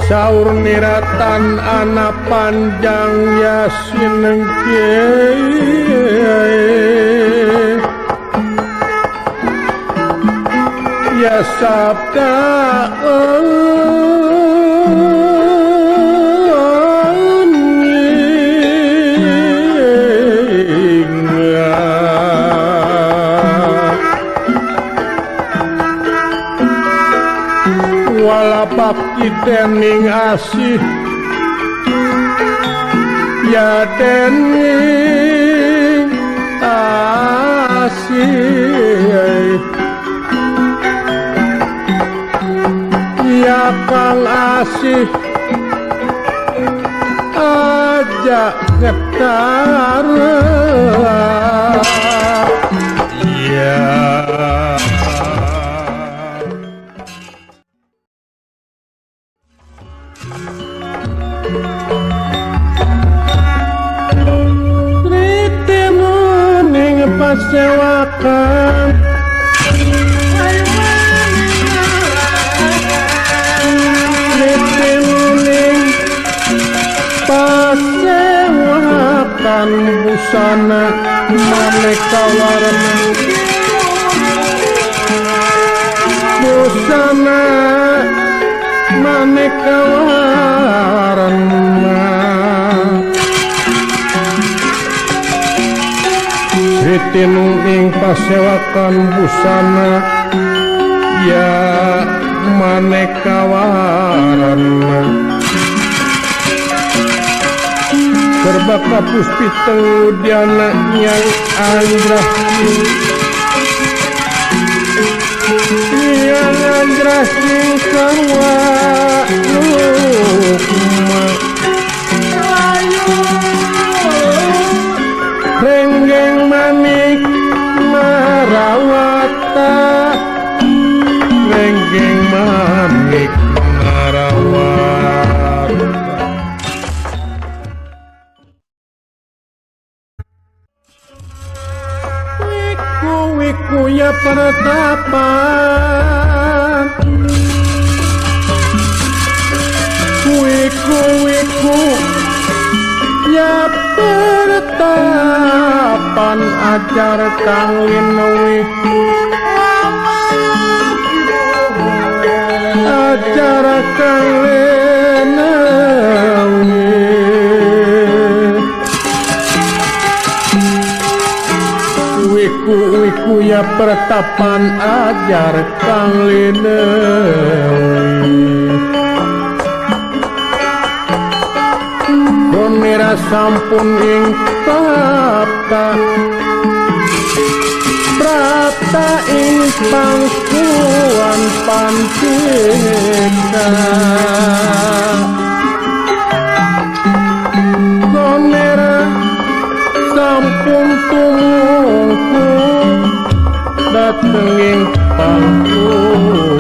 Saur niratan ana panjang yasin ya sabda walapak dening asih ya dening asih ya kang asih aja getar ya. Pasewakan Ritimuning pasewakan busana maneka warna busana maneka warna Ritimuning pasewakan busana ya maneka warna serba kapuspita diana yang andrahki yang andrahki sarwa lukma renggeng manik marawata renggeng manik marawata wiku wiku ya pertapan wiku wiku ya pertapan ajar kang linuwih ajar kang linuwih wiku wiku ya pertapan ajar kang linuwih Mira sampun ing prapta prapta ing pangkuan pancika Gonera sampun tumungku dateng ing pangkuan.